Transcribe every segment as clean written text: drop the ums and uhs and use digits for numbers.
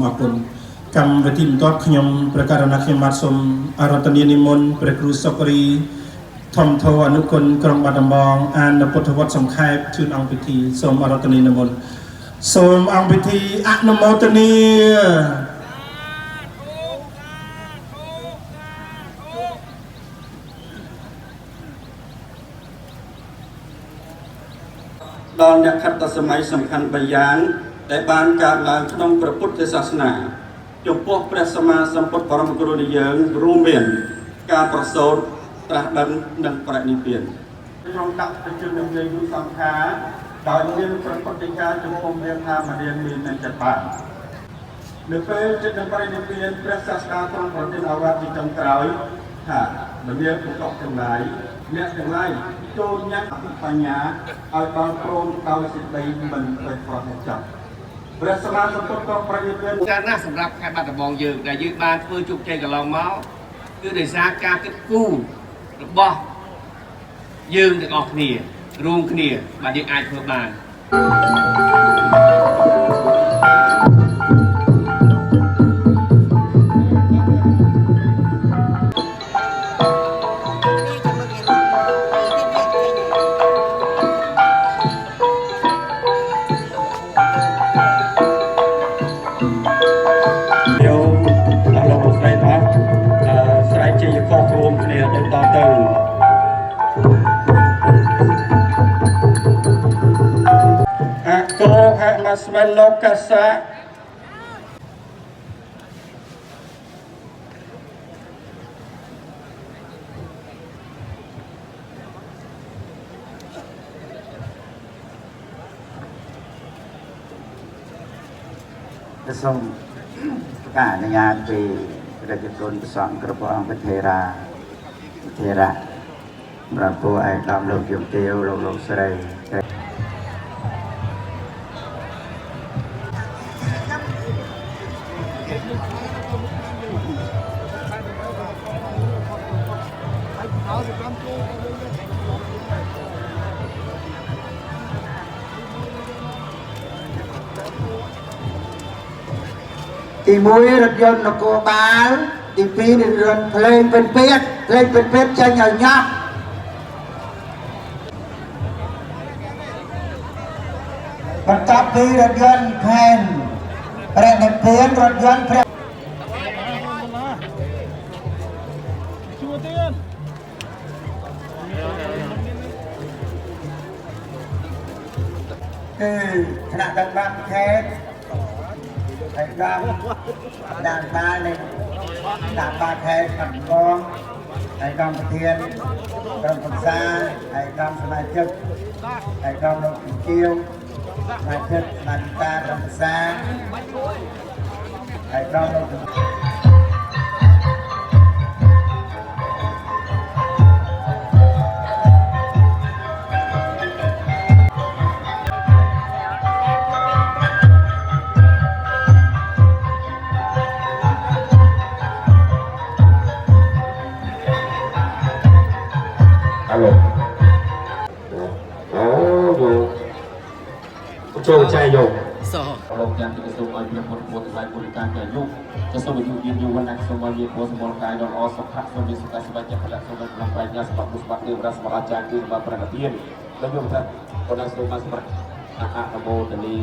អរគុណកម្មវិធីបន្ទាប់ខ្ញុំព្រះករុណាខ្ញុំបាទសូមអារាធនានិមន្តព្រះគ្រូសុករីធំធោអនុគុណក្រុងបាត់ដំបងអាននៅពុទ្ធវត្តសង្ខេបជូនអង្គពិធីសូមអារាធនានិមន្តសូមអង្គពិធីអនុមោទនា ដល់អ្នកខត្តសម័យសំខាន់បីយ៉ាង ដែលបានកើតឡើងក្នុងព្រះពុទ្ធសាសនា ចំពោះព្រះសម្មាសម្ពុទ្ធបរមគ្រូនៃយើងរួមមាន ការប្រសូតត្រាស់ដឹងនិងបរិនិព្វានក្នុងដាក់ប្រជាជននៃយុសង្ខារដោយមានប្រពុតិកាចំពោះមានថាមរៀនមាននៅចិត្តបាននៅពេលចិត្តនឹងបរិនិព្វានព្រះសាស្តាទ្រង់ប្រទានឱវាទជាចុងក្រោយថាមនាលប្រកបទាំងឡាយអ្នកទាំងឡាយចូលញ៉ាំអភិបញ្ញាឲ្យដល់ព្រមដោយសេចក្តីមិនប្រេះប្រហែសចប់ព្រះសម្មាសម្ពុទ្ធក៏ប្រនិព្វាន ច្រើនណាស់សម្រាប់ខេត្តបាត់ដំបងយើងដែលយើងបានធ្វើជោគជ័យកន្លងមកគឺដោយសារការគិតគូររបស់យើងទាំងអស់គ្នារួមគ្នាបាទយើងអាចធ្វើបាន យកអស់លោកលោកស្រីទាំងអស់អឺស្រែកជ័យខុសរួមគ្នាដូចតទៅអកោហមស្មិលោកសៈ សូមការអនុញ្ញាតពីព្រះជគុណព្រះសង្ឃគ្រប់ព្រះអង្គព្រះថេរាថេរៈព្រះពរឯកឧត្តមលោកជំទាវលោកលោកស្រី ទី1រថយន្តនគរបាលទី2រថយន្តភ្លេងពិនពេទ្យភ្លេងពិនពេទ្យចេញឲ្យញាប់បន្ទាប់ពីរថយន្តផែនព្រះនិព្វានរថយន្តព្រះគឺថ្នាក់ដឹកនាំខេត្ត ឯកឧត្តមដានបាលនៃដានបាលខេត្តបាត់ដំបងឯកឧត្តមប្រធានក្រុមប្រឹក្សាឯកឧត្តមសមាជិកឯកឧត្តមលោកជំទាវសមាជិកសមាជិកាក្រុមប្រឹក្សាឯកឧត្តមលោក អាឡូអូយោចូលចែយោលោកយ៉ាងទីសូមឲ្យព្រះពុទ្ធពុទ្ធថ្លៃពុទ្ធកាកាយុក៏សូមអាយុយឺនយូរវណ្ណៈសូមឲ្យមានពរសម្បល់កាយដ៏ល្អសុខៈសូមមានសុខសប្បាយចិត្តផលសូមឲ្យក្នុងប្រាជ្ញាសម្បត្តិសម្បត្តិទេវតាសម្បត្តិអាចារ្យគឺសម្បត្តិប្រណិធាននិងយកថាប៉ុណ្ណឹងសូមបានសម្រាប់អនុមោទនី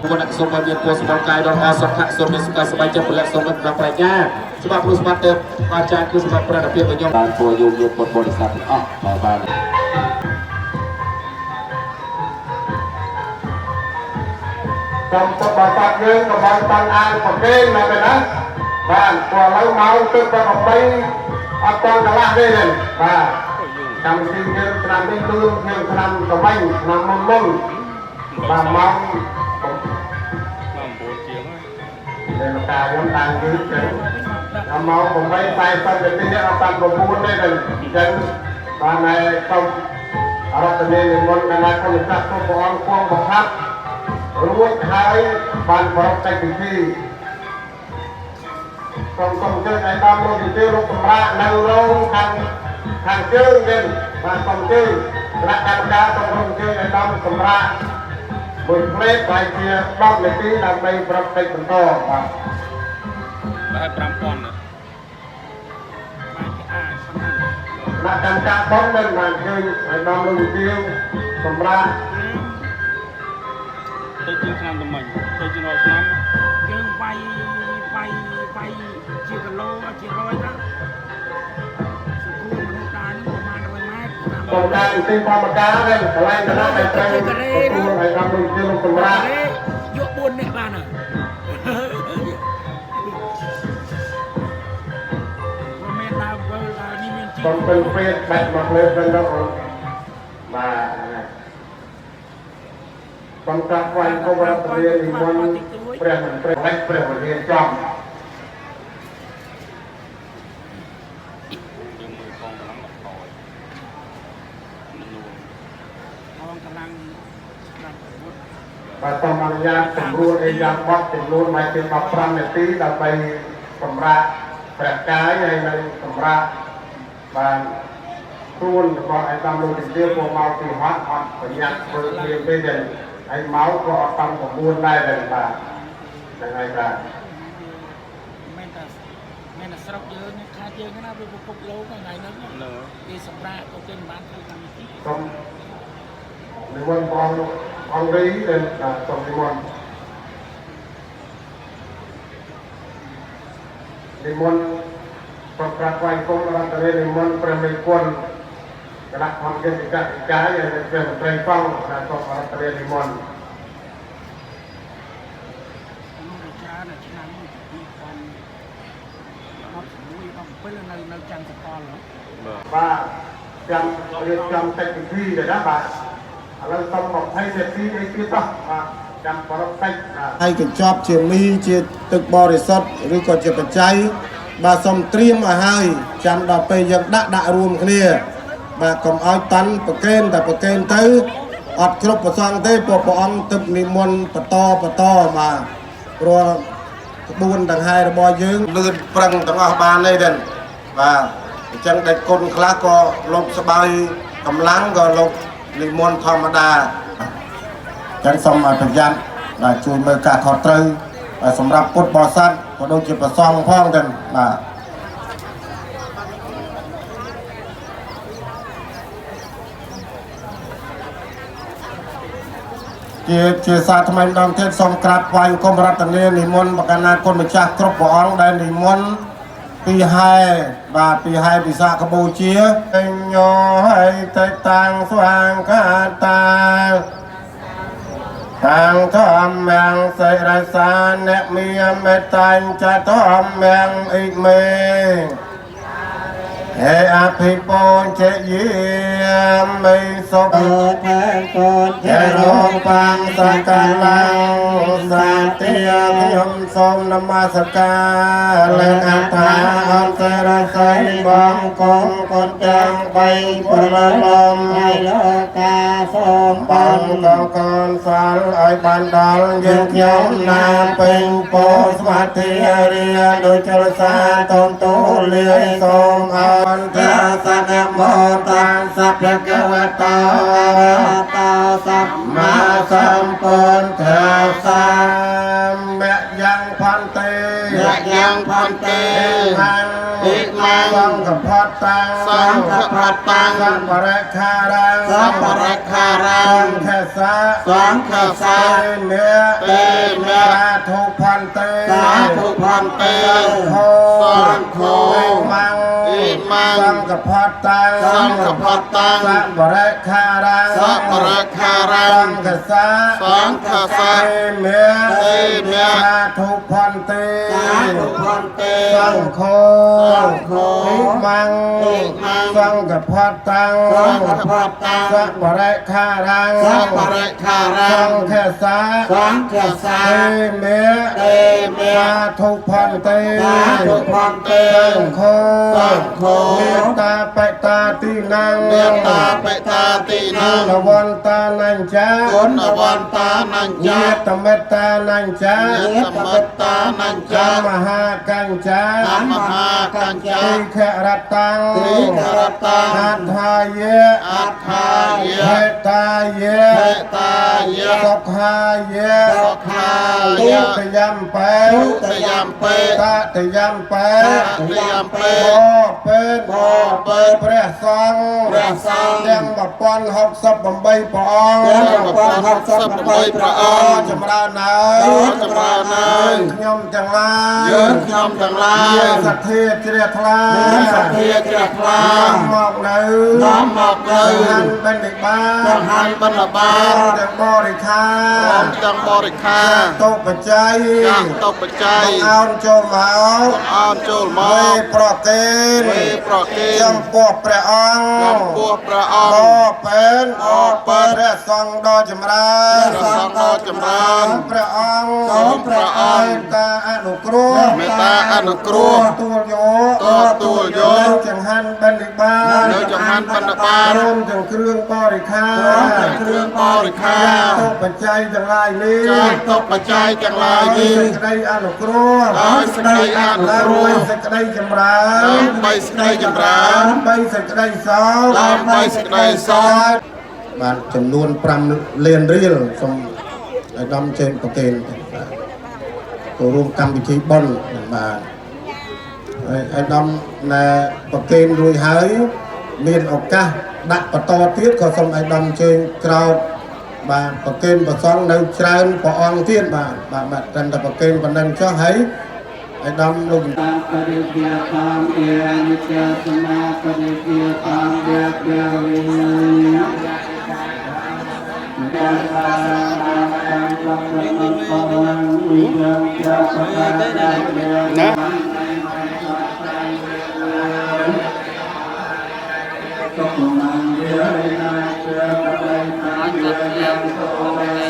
វណ្ណៈសូមឲ្យមានពរសម្បល់កាយដ៏ល្អសុខៈសូមមានសុខសប្បាយចិត្តផលសូមឲ្យក្នុងប្រាជ្ញាសម្បត្តិសម្បត្តិទេវអាចារ្យគឺសម្បត្តិប្រណិធានរបស់ខ្ញុំបានពរយោមានពុទ្ធបរិស័ទទាំងអស់បាទបាទ សូមពុទ្ធបរិស័ទយើងកុំឲ្យតាំងអានប្រគេនណាទៅណាបាទព្រោះឥឡូវម៉ោងទឹក8អត់តាំងកន្លះទេនេះបាទកម្មវិធីយើងឆ្នាំនេះគឺយើងឆ្នាំកមិញឆ្នាំមុនមុនបាទម៉ោង9ជាងហើយតែខ្ញុំតាំងយឺតចឹងដល់ម៉ោង8:40នាទីនេះអត់តាំង9ទេអញ្ចឹងបានតែសូមអរតនេនិមន្តកណាគុណសាស្ត្រព្រះអង្គគង់បង្ហាត់រួចហើយបានប្រពកិច្ចពិធីសូមសូមអញ្ជើញឲ្យដល់លោកជំទាវលោកសម្រាប់នៅរោងខាងខាងជើងវិញបាទសូមអញ្ជើញគណៈកម្មការសូមអញ្ជើញឲ្យដល់សម្រាប់ មួយផ្លេតប្រហែលជា10នាទីដើម្បីប្រាប់កិច្ចបន្តបាទ ប្រហែល5000ណា គណៈកម្មការប៉ុនមិនបានឃើញឲ្យដល់លោកវិទ្យាសម្រាប់ ទៅជាងឆ្នាំទៅមិញទៅជាងរាល់ឆ្នាំ យើងវាយវាយវាយជាគីឡូជារយទៅសង្គមមនុស្សដើរនេះប្រហែល100ម៉ែត្រ កងការទីធម្មការហ្នឹងកន្លែងកណ្ដាលដែលត្រូវទទួលឲ្យដល់លោកវិទ្យាលោកសម្រាប់ យក4នាក់បានហើយមានដើមវិលដើមនេះមានជី កុំពេញព្រាតបែកមកលើវិញទៅបាទកុំកាត់វាយកុំរដ្ឋាភិបាលនិមន្តព្រះមន្ត្រីលេចព្រះវិហារចំ យើងមើលកងកម្លាំងដល់ក្រោយនួន កងកម្លាំងបាទ បាទសូមអនុញ្ញាតសម្រួលអេយ៉ាបត់ចំនួនម៉ែត្រ15នាទីដើម្បីសម្រាប់ព្រះកាយហើយនិងសម្រាប់បានខ្លួនរបស់ឯកឧត្តមលោកជំទាវក៏មកពីហត់អត់ប្រញាប់ធ្វើព្រាមទេដែរហើយមកក៏អត់តាម9ដែរដែរបាទហ្នឹងហើយបាទ មែនតែមែនតែស្រុកយើងខាតយើងណាវាពិភពលោកថ្ងៃហ្នឹងគេសម្រាប់ក៏គេមិនបានធ្វើកម្មវិធី សូមនិមន្តព្រះអង្គរីដែលសូមនិមន្តនិមន្តប្រកាសថ្វាយគុំរដ្ឋលេនិមន្តព្រះមេគុណគណៈធម្មកិច្ចកកាយនិងព្រះមន្ត្រីផងគណៈសូមរដ្ឋលេនិមន្ត ច្រើនឆ្នាំ2016 17នៅច័ន្ទសកល បាទចាំរៀបចំកិច្ចពិធីដែរណាបាទឥឡូវសូម20នាទីអីទៀតតោះបាទចាំប្រពកិច្ចបាទ ហើយកញ្ចប់ជាមីជាទឹកបរិសុទ្ធឬក៏ជាបច្ច័យបាទសូមត្រៀមឲ្យហើយចាំដល់ពេលយើងដាក់ដាក់រួមគ្នាបាទកុំឲ្យតាន់ប្រកេនតែប្រកេនទៅអត់គ្រប់ប្រសងទេព្រោះព្រះអង្គទឹកនិមន្តបន្តបន្តបាទព្រោះក្បួនដង្ហែរបស់យើងលឿនប្រឹងទាំងអស់បានទេដែរបាទអញ្ចឹងដេចគុណខ្លះក៏លោកស្បើយកម្លាំងក៏លោកនិមន្តធម្មតាអញ្ចឹងសូមឲ្យប្រយ័ត្នបាទជួយមើលការខុសត្រូវសម្រាប់ពុទ្ធបរិស័ទក៏ដូចជាព្រះសង្ឃផងដែរបាទជាសាថ្មីម្ដងទៀតសូមក្រាបថ្វាយគុំរតនានិមន្តបកណាគុណម្ចាស់គ្រប់ព្រះអង្គដែលនិមន្តពីហែបាទពីហែពិសាខបូជាញោហើយទៅតាំងស្វាងកាតាតាំងធម្មំសិរសាអ្នកមានមេត្តាចតម្មំអ៊ិមេហេអភិពោជយាមិសុខេរោបាំសកលាងសាតិខ្ញុំសូមនមស្ការលើអត្ថាអន្តរស័យបងកងកូនចាំបីប្រឡំ ហើយលោកកាសូម បងកងកូនសាលឲ្យបានដល់យើងខ្ញុំណាពេញពោស្មាធិរាដោយចលសាតនទូលាយសូមអន្តរសនមោតាសភគវតោ តោសម្ មាសម្ពុទ្ធសាមយ៉ាងផន្ទេ មយ៉ាងផន្ទេ អិមੰសង្ឃផតតាំង សង្ឃផតតាំង សបរិខារាំង សបរិខារាំង សង្ឃសា សង្ឃសា ទេមេ ទេមេ សាធុផន្ទេ សាធុផន្ទេ សង្ឃោ សង្ឃោ អិមੰ អិមੰ សង្ឃផតតាំង សង្ឃផតតាំង សបរិខារាំង សបរិខារាំង សង្ឃសា សង្ឃសា ទេមេ ទេមេ សាធុផន្ទេ សាធុផន្ទេ សង្ឃោ សង្ឃោ អិមੰ អិមੰ សង្ឃផតតាំង សង្ឃផតតាំង សបរិខារាំង សបរិខារាំង សង្ឃសា សង្ឃសា ទេមេ ទេមេ សាធុផន្ទេ សាធុផន្ទេ សង្ឃោ សង្ឃោ មេតាបេតាទីណាំង មេតាបេតាទីណាំង គុណវន្តានញ្ចា គុណវន្តានញ្ចា ញាតមេត្តានញ្ចា ញាតមេត្តានញ្ចា មហាកញ្ចា មហាកញ្ចា ទីខរតាំង ទីខរតាំង អត្ថាយៈ អត្ថាយៈ ហេតាយៈ ហេតាយៈ សុខាយៈ សុខាយៈ ទុតិយំបេ ទុតិយំបេ តតិយំបេ តតិយំបេ បពេ បពេ ព្រះសង្ឃ ព្រះសង្ឃ ទាំង1068ព្រះអង្គ ទាំង1068ព្រះអង្គ ចម្រើនហើយ ចម្រើនហើយ ខ្ញុំទាំងឡាយ យើងខ្ញុំទាំងឡាយ មានសទ្ធាជ្រះថ្លា មានសទ្ធាជ្រះថ្លា នាំមកនៅ នាំមកនៅ ចង្ហាន់បិណ្ឌបាត ចង្ហាន់បិណ្ឌបាត ទាំងបរិខា ព្រមទាំងបរិខា តុបច្ច័យ ចាក់តុបច្ច័យ បង្អោនចូលមក អោនចូលម វេ ក ប្រគេន វេប្រគេន ចំពោះព្រះអង្គ ចំពោះព្រះអង្គ បពេន បពេន ព្រះសង្ឃដ៏ចម្រើន ព្រះសង្ឃដ៏ចម្រើន ព្រះអង្គ សូមព្រះអង្គ មេត្តាអនុគ្រោះ មេត្តាអនុគ្រោះ ទទួលយក ទទួលយក នៅចង្ហាន់បិណ្ឌបាត នៅចង្ហាន់បិណ្ឌបាត ព្រមទាំងគ្រឿងបរិខា ព្រមទាំងគ្រឿងបរិខា តុបច្ច័យទាំងឡាយនេះ ចាក់តុបច្ច័យទាំងឡាយនេះ ដោយសេចក្តីអនុគ្រោះ ដោយសេចក្តីអនុគ្រោះ ដើម្បីសេចក្តីចម្រើន ដើម្បីសេចក្តីចម្រើន ដើម្បីសេចក្តីសុខ ដើម្បីសេចក្តីសុខ បាទចំនួន5លានរៀលសូមឲ្យដំជើងប្រគេនបាទចូលរួមកម្មវិធីបុណ្យបាទហើយឲ្យដំណែប្រគេនរួចហើយមានឱកាសដាក់បន្តទៀតក៏សូមឲ្យដំជើងក្រោកបាទប្រគេនប្រសង់នៅច្រើនព្រះអង្គទៀតបាទបាទបាទត្រឹមតែប្រគេនប៉ុណ្ណឹងចុះហើយឲ្យដំលោក បរិយាតាមអេនិច្ចសមាបរិយាតាមវេវេ ណា ទុកមង្យេណាជាបរិយា